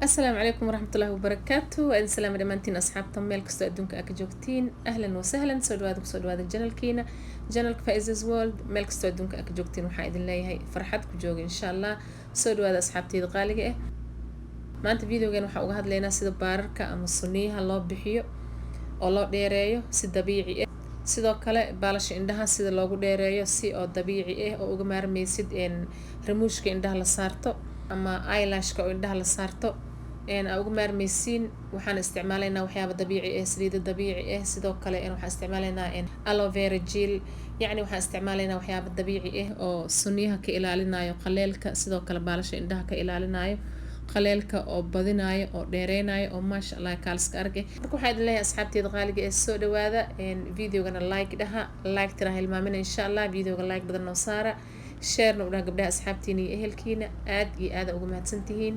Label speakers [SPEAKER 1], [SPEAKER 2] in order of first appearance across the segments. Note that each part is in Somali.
[SPEAKER 1] Asalaamu calaykum waraxmatullaahi wabarakaatu. Waa idin salaama dhammaantiin asxaabta meel kastoo adduunka aa ka joogtiin. Ahlan wasahlan, soo dhawaada, kusoo dhawaada channelkiina, channelka Faizas World. Meel kastoo adduunka aa ka joogtiin, waxaa idin leeyahay farxad ku jooga, insha Allah. Soo dhawaada asxaabteyda qaaliga ah. Maanta videogan waxaa uga hadlaynaa sida baararka ama suniyaha loo bixiyo oo loo dheereeyo si dabiici ah, sidoo kale baalasha indhaha sida loogu dheereeyo si oo dabiici ah oo uga maarmeysid ramuushka indhaha la saarto ama eyelashka oo indhaha la saarto aa uga maarmeysiin. Waxaan isticmaalaynaa waxyaaba dabiici ah, saliida dabiici ah. Sidoo kale waxaan isticmaalaynaa aloe vera gel. Yacni waxaan isticmaalaynaa waxyaaba dabiici ah oo suniyaha ka ilaalinayo qaleelka, sidoo kale baalasha indhaha ka ilaalinayo qaleelka, oo badinayo oo dheereynayo, oo maasha Allah kaaliska arag eh. Marka waxaa idin leeyahay, asxaabteeda qaaliga ee, soo dhawaada. Videogana like dhaha, like tira hilmaamina, insha Allah. Videoga like badan noo saara, sharena u dhaha gabdhaha asxaabtiina iyo ehelkiina. Aad iyo aada uga mahadsantihiin.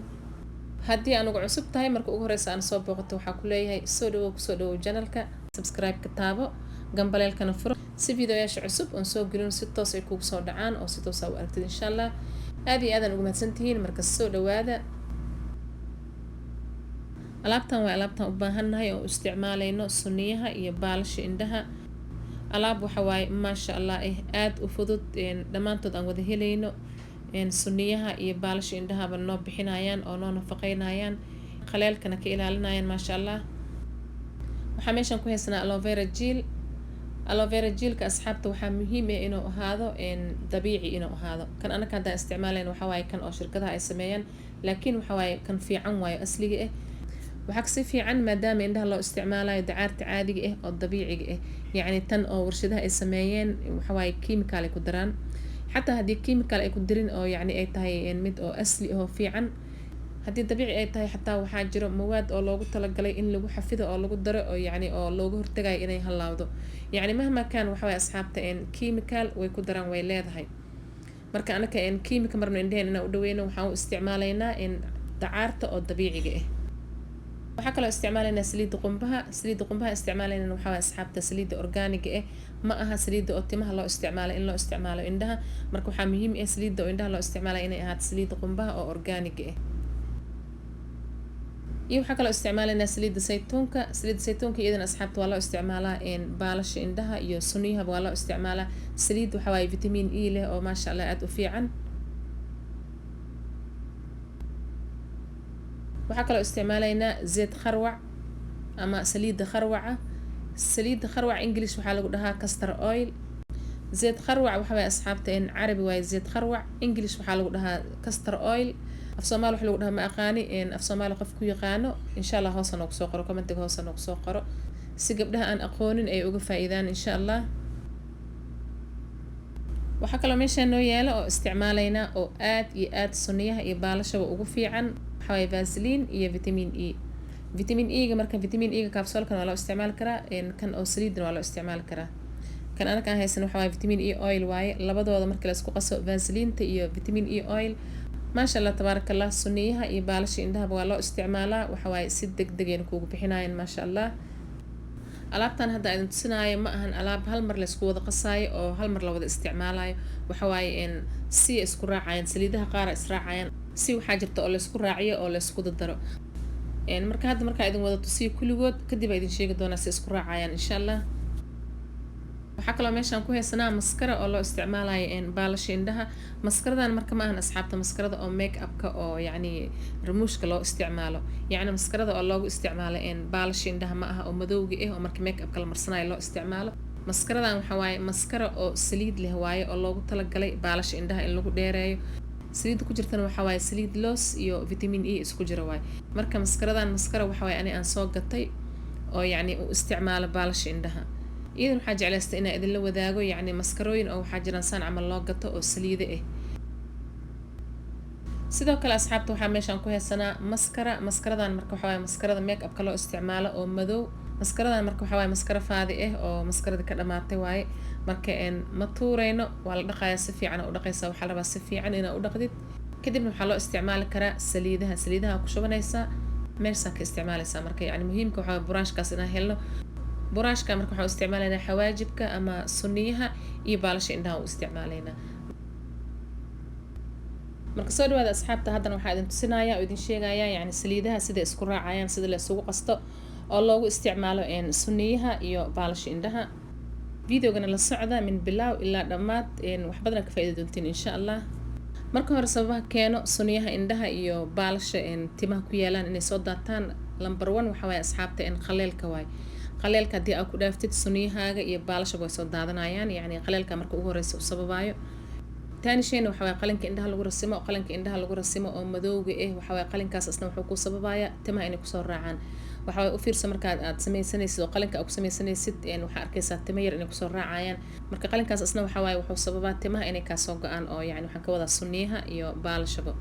[SPEAKER 1] Haddii anugu cusub tahay, marka ugu horeysa aan soo booqato, waxaa ku leeyahay soo dhawow, kusoo dhawow channelka. Subscribe-ka taabo, gambaleelkana furo, si videoyaasha cusub oon soo gelin si toos ay kugu soo dhacaan oo si toos aa u aragtid, insha Allah. Aad iyo aadaan uga mahadsantihiin. Marka soo dhawaada. Alaabtan waa alaabtan u baahannahay oo isticmaalayno suniyaha iyo baalasha indhaha. Alaab waxa waaye maasha Allah aada u fudud, dhammaantood aan wada helayno. Suniyaha iyo baalasha indhahaba noo bixinayaan oo noo nafaqeynayaan, qaleelkana ka ilaalinayaan, maasha Allah. Waxaa meeshan ku haysanaa aloe vera gel. Aloe vera gelka, asxaabta, waxaa muhiim ah inuu ahaado dabiici inuu ahaado. Kan anaka haddaan isticmaalayn waxaa waaye kan oo shirkadaha ay sameeyaan, laakiin waxa waaye kan fiican waayo asliga ah. Waxaa kasii fiican, maadaama indhaha loo isticmaalayo, dacaarta caadiga ah oo dabiiciga ah. Yacni tan oo warshadaha ay sameeyeen waxawaaye chemical ay ku daraan. Xataa haddii chemical ay ku dirin oo yacni ay tahay mid oo asli ah oo fiican, haddii dabiici ay tahay, xataa waxaa jiro mawaad oo loogu talagalay in lagu xafido oo lagu daro oo yacni oo looga hortagayo inay halaawdo. Yacni mahma kaan, waxa waye asxaabta, chemical way ku daraan, way leedahay. Marka anaka chemical marna indheheen inaan u dhaweyno, waxaan u isticmaalaynaa dacaarta oo dabiiciga ah. Waxaa kaloo isticmaalaynaa saliidda qumbaha. Saliidda qumbaha isticmaalayna waxaa waye, asxaabta, saliidda organiga ah. Ma aha saliidda oo timaha loo isticmaalo in loo isticmaalo indhaha. Marka waxaa muhiim ah saliidda oo indhaha loo isticmaalayo inay ahaato saliidda qumbaha oo organiga ah. Iyo waxaa kaloo isticmaalaynaa saliidda saytuunka. Saliidda saytuunka iyadana, asxaabta, waa loo isticmaalaa baalasha indhaha iyo sunniyahaba waa loo isticmaalaa. Saliid waxaa waaye vitamin E leh oo maasha Allah aada u fiican. Waxaa kaloo isticmaalaynaa zeed kharwac ama saliidda kharwaca. Saliidda kharwac English waxaa lagu dhahaa castor oil. Zeed kharwac waxa waaye, asxaabta, in Carabi waaye zeed kharwac. English waxaa lagu dhahaa castor oil. Af Soomaali wax lagu dhahaa ma aqaani. Af Soomaali qof ku yaqaano, insha Allah, hoosa noogu soo qoro, commentiga hoosa noogu soo qoro, si gabdhaha aan aqoonin ay uga faa-iidaan, insha Allah. Waxaa kaloo meeshaan noo yaala oo isticmaalaynaa oo aad iyo aad sunniyaha iyo baalashaba ugu fiican waxaa waaye Vaseline iyo vitamin E. Vitamin E-ga, marka vitamin E-ga capsulekan waa loo isticmaali karaa, kan oo saliidna waa loo isticmaali karaa. Kan anaka aan haysan waxaa waaye vitamin E oil waaye. Labadooda marka la isku qaso, Vaselinta iyo vitamin E oil, maasha Allah tabaaraka Allah, sunniyaha iyo baalasha indhahaba waa loo isticmaalaa. Waxa waaye si deg degayna kuugu bixinayan, maasha Allah. Alaabtan hadda idin tusinaayo ma ahan alaab hal mar laysku wada qasaayo oo hal mar la wada isticmaalayo. Waxa waaye si isku raacayaan, saliidaha qaara israacayaan, si waxaa jirta oo laysku raaciyo oo laysku dadaro. Marka hadda markaa idin wada tusiyo kulligood kadib aa idin sheegi doonaa si isku raacayaan, insha Allah. Waxaa kaloo meeshaan ku haysanaa maskara oo loo isticmaalayo baalasha indhaha. Maskaradan marka ma ahan, asxaabta, maskarada oo make upka oo yacni ramuushka loo isticmaalo. Yacni maskarada oo loogu isticmaalo baalasha indhaha ma aha oo madowga ah oo marka make upka la marsanayo loo isticmaalo. Maskaradan waxaa waaye maskara oo saliid leh waaye oo loogu talagalay baalasha indhaha in lagu dheereeyo. Saliidda ku jirtana waxaa waaye saliid loos iyo vitamin E isku jira waaye. Marka maskaradan maskara waxa waaye ani aan soo gatay oo yacni u isticmaalo baalasha indhaha. Iyadan waxaa jeclaystay inaan idinla wadaago. Yacni maskarooyin oo waxaa jiraan saan camal loo gato oo saliide ah. Sidoo kale, asxaabta, waxaa meeshaan ku haysanaa maskara. Maskaradan marka waxaa waaye maskarada make upka loo isticmaalo oo madow. Maskaradan marka waxaa waaye maskara faadi ah oo maskaradii ka dhamaatay waaye. Marka ma tuureyno, waa la dhaqayaa. Si fiican u dhaqaysaa. Waxaa la rabaa si fiican inaa u dhaqdid. Kadibna waxaa loo isticmaali karaa saliidaha. Saliidaha ku shubanaysaa, meeshaa ka isticmaalaysaa. Marka yacni muhiimka waxaa waaye buraashkaas inaan helno. Buraashka marka waxaan u isticmaalaynaa xawaajibka ama sunniyaha iyo baalasha indhaha u isticmaalaynaa. Marka soo dhawaada, asxaabta. Haddana waxaa idin tusinaya oo idin sheegaya, yani, saliidaha sida isku raacayaan, sida la isugu qasto oo loogu isticmaalo suniyaha iyo baalasha indhaha. Videogana la socda min bilaaw ilaa dhammaad, wax badan ka faa'iidi doontiin, insha Allah. Marka hore, sababaha keeno suniyaha indhaha iyo baalasha timaha ku yaalaan inay soo daataan, number one waxa waaye, asxaabta, qaleelka waaye. Qaleelka haddii aad ku dhaaftid, suniyahaaga iyo baalashaba way soo daadanayaan. Yacni qaleelka marka ugu horeysa u sababaayo. Taani shayna waxa waaye qalinka indhaha lagu rasimo. Qalinka indhaha lagu rasimo oo madowga ah waxa waaye qalinkaas asna wuxuu ku sababaya timaha inay kusoo raacaan. Waxa waaye, u fiirsa markaad aad sameysanaysid oo qalinka aad ku sameysanaysid, waxaa arkaysaa timo yar inay kusoo raacayaan. Marka qalinkaas asna waxa waaye wuxuu sababaa timaha inay kaasoo go-aan, oo yani waxaan ka wadaa suniyaha iyo baalashaba.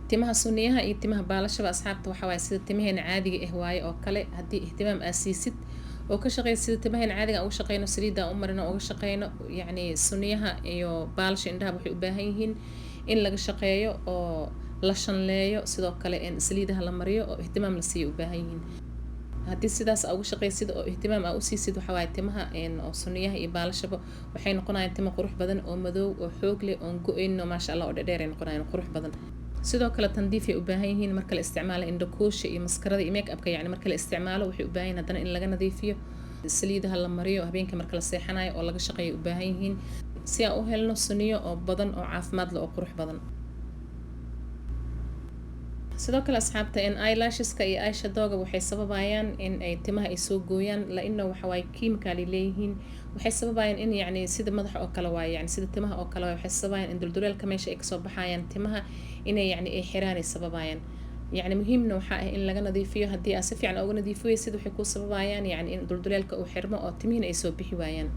[SPEAKER 1] Timaha suniyaha iyo timaha baalashaba, asxaabta, waxa waaye sida timaheena caadiga ah waaye oo kale. Haddii ihtimaam aad siisid oo ka shaqeysid sida timaheena caadiga aan uga shaqeyno, saliidda aan u marino uga shaqeyno, yacni suniyaha iyo baalasha indhaha waxay u baahan yihiin in laga shaqeeyo oo la shanleeyo, sidoo kale in saliidaha la mariyo oo ihtimaam la siiyo u baahan yihiin. Haddii sidaas aa uga shaqeysid oo ihtimaam aa usiisid, waxa waaye timaha oo suniyaha iyo baalashaba waxay noqonayaan timo qurux badan oo madow oo xoog leh oon go-ayno, maasha Allah, oo dhadheer ay noqonayaan, qurux badan. Sidoo kale tandiifay u baahan yihiin. Marka la isticmaalo indhakuusha iyo maskarada iyo make upka, yacni marka la isticmaalo, waxay u baahan yihiin haddana in laga nadiifiyo, saliidaha la mariyo habeenka marka la seexanayo oo laga shaqeeyo u baahan yihiin, si aan u helno suniyo oo badan oo caafimaad leh oo qurux badan. Sidoo kale, asxaabta, in eyelasheska iyo eyeshadowga waxay sababayaan in ay timaha ay soo gooyaan, laino waxa waaye chemical ay leeyihiin. Waxay sababayaan in, yacni, sida madaxa oo kale waaye, yani sida timaha oo kale waaye, waxay sababayaan in dulduleelka meesha ay kasoo baxayaan timaha inay, yacni, ay xiraan ay sababayaan. Yacni muhiimna waxaa ah in laga nadiifiyo. Haddii aad si fiican uga nadiifiyeysid, waxay kuu sababayaan, yacni, in dulduleelka uu xirmo oo timihiina ay soo bixi waayaan.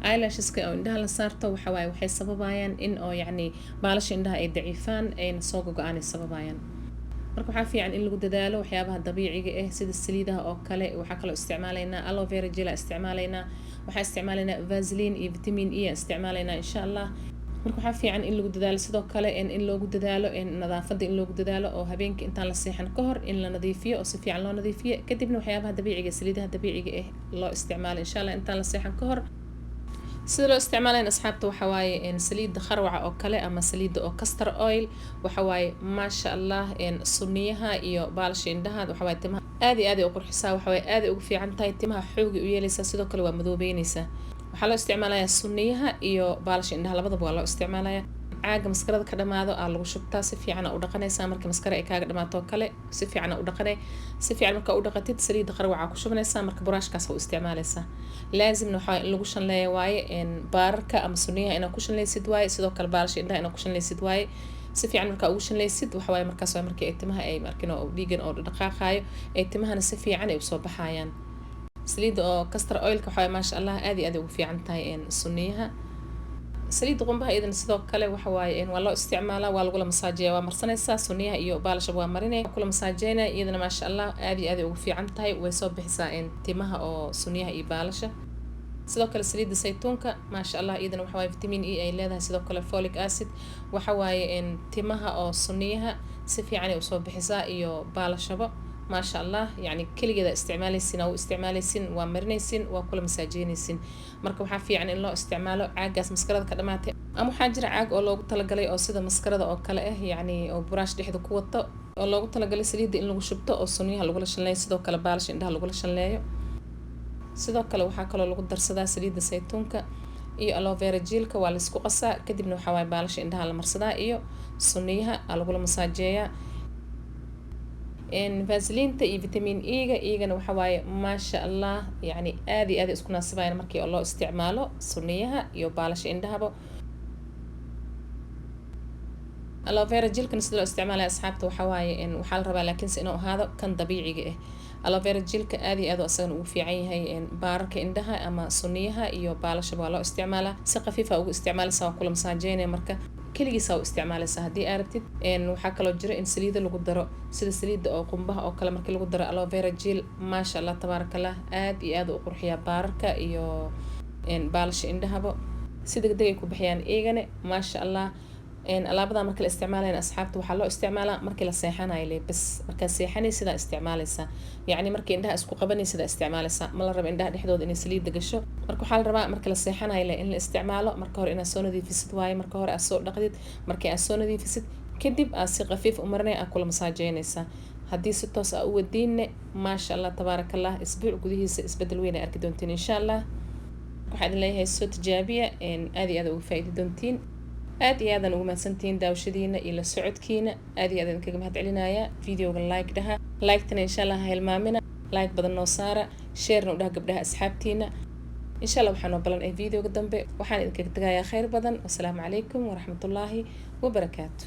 [SPEAKER 1] Eyelasheska oo indhaha la saarto waxa waaye waxay sababayaan in oo, yacni, baalasha indhaha ay daciifaan, ayna soo gogo-aan ay sababayaan. Marka waxaa fiican in lagu dadaalo waxyaabaha dabiiciga ah, sida saliidaha oo kale. Waxaa kaloo isticmaalaynaa aloe vera gel isticmaalaynaa, waxaa isticmaalaynaa Vaseline iyo vitamin E isticmaalaynaa, insha Allah. Marka waxaa fiican in lagu dadaalo sidoo kale in loogu dadaalo nadaafadda, in loogu dadaalo oo habeenkii intaan la seexan ka hor in la nadiifiyo oo si fiican loo nadiifiyo, kadibna waxyaabaha dabiiciga, saliidaha dabiiciga ah loo isticmaalo, insha Allah, intaan la seexan ka hor. Sida loo isticmaalayn, asxaabta, waxa waaye saliidda kharwaca oo kale ama saliidda oo castor oil waxa waaye, maasha Allah, suniyaha iyo baalasha indhaha, waxa waaye timaha aad iyo aad ay u qurxisaa. Waxa waaye aad ay ugu fiican tahay, timaha xoogay u yeelaysaa, sidoo kale waa madoobeynaysaa. Waxaa loo isticmaalayaa suniyaha iyo baalasha indhaha, labadaba waa loo isticmaalaya. Caaga maskarada ka dhamaado aa lagu shubtaa, si fiican aa u dhaqanaysaa. Marka maskara ay kaaga dhamaato oo kale, si fiican aa u dhaqanay. Si fiican markaa u dhaqatid, saliidda qarwaca ku shubanaysaa. Marka buraashkaas u isticmaalaysaa. Laazimna waxaa in lagu shanleeya waaye baararka ama suniyaha inaad ku shanleysid waaye, sidoo kale baalasha indhaha inaad ku shanleysid waaye. Si fiican markaa ugu shanleysid, waxa waaye markaas waa markii ay timaha ay markin oo dhiigan oo dhaqaaqaayo, ay timahana si fiican ay usoo baxayaan. Saliidda oo castor oilka waxa waaye, maasha Allah, aad iyo aad ay ugu fiican tahay suniyaha. Saliidda qumbaha iyadana sidoo kale waxa waaye waa loo isticmaalaa, waa lagula masaajeeya, waa marsanaysaa suniyaha iyo baalashaba, waa marinaya, kula masaajeynaya. Iyadana, maasha Allah, aad iyo aad ay ugu fiican tahay, way soo bixisaa timaha oo suniyaha iyo baalasha. Sidoo kale saliidda saytuunka, maasha Allah, iyadana waxa waaye vitamin E ay leedahay, sidoo kale folic acid. Waxa waaye timaha oo suniyaha si fiican ay usoo bixisaa iyo baalashabo, maasha Allah. Yacni keligeeda isticmaalaysin, aa u isticmaalaysin, waa marinaysin, waa kula masaajeynaysin. Marka waxaa fiican in loo isticmaalo caagaas maskarada ka dhamaatay, ama waxaa jira caag oo loogu talagalay oo sida maskarada oo kale ah, yacni oo buraash dhexda ku wato, oo loogu talagalay saliidda in lagu shubto oo sunyaha lagula shanleeyo, sidoo kale baalasha indhaha lagula shanleeyo. Sidoo kale waxaa kaloo lagu darsadaa saliidda saytuunka iyo aloe vera gelka, waa laisku qasaa, kadibna waxaa waaye baalasha indhaha la marsadaa iyo suniyaha aa lagula masaajeeyaa. Vaseliinta iyo vitamin E-ga iyagana waxa waaye, maasha Allah, yacni aad iyo aad ay isku naasibayaan markii loo isticmaalo suniyaha iyo baalasha indhahaba. Aloe vera gelkana sida loo isticmaalaya, asxaabta, waxaa waaye waxaa la rabaa laakiinse inuu ahaado kan dabiiciga ah. Aloe vera gelka aad iyo aad asagana ugu fiican yahay baararka indhaha ama suniyaha iyo baalashaba waa loo isticmaalaa. Si khafiifa ugu isticmaalaysa, waa kula masaajeynaya. Marka keligiisa u isticmaalaysa haddii aad rabtid. Waxaa kaloo jira in saliida lagu daro, sida saliidda oo qumbaha oo kale. Markii lagu daro aloe vera gel, maasha Allah, tabaaraka Allah, aad iyo aad u qurxiyaa baararka iyo baalasha indhahaba, si degdeg ay ku bixiyaan iyagana, maasha Allah. Alaabada marka la isticmaalayna, asxaabta, waxaa loo isticmaalaa markii la seexanayo le bas. Markaa seexanay sidaa isticmaalaysaa, yacni markii indhaha isku qabanay sidaa isticmaalaysaa. Ma la rabo indhaha dhexdooda inay saliidda gasho. Marka waxaa la rabaa marka la seexanayo le in la isticmaalo. Marka hore inaad soo nadiifisid waaye, marka hore aad soo dhaqdid. Markii aad soo nadiifisid kadib, aad si khafiif u marinay, aad kula masaajeynaysaa. Haddii si toos aa u wadiinne, maasha Allah, tabaaraka Allah, isbuuc gudihiisa isbedel weyn ay arki doontiin, insha Allah. Waxaa idin leeyahay soo tijaabiya, aad iyo aad uga faa'iidi doontiin. Aad iyo aadaan ugu mahadsantihiin daawashadiina iyo la socodkiina. Aad iyo aad idinkaga mahad celinaya. Videoga like dhaha, like-tana insha Allah ha hilmaamina, like badan noo saara, sharena u dhaha gabdhaha asxaabtiina. Insha Allah waxaa noo balan ee videoga dambe. Waxaan idinkaga tegayaa khayr badan. Wasalaamu calaykum waraxmatullaahi wabarakaatu.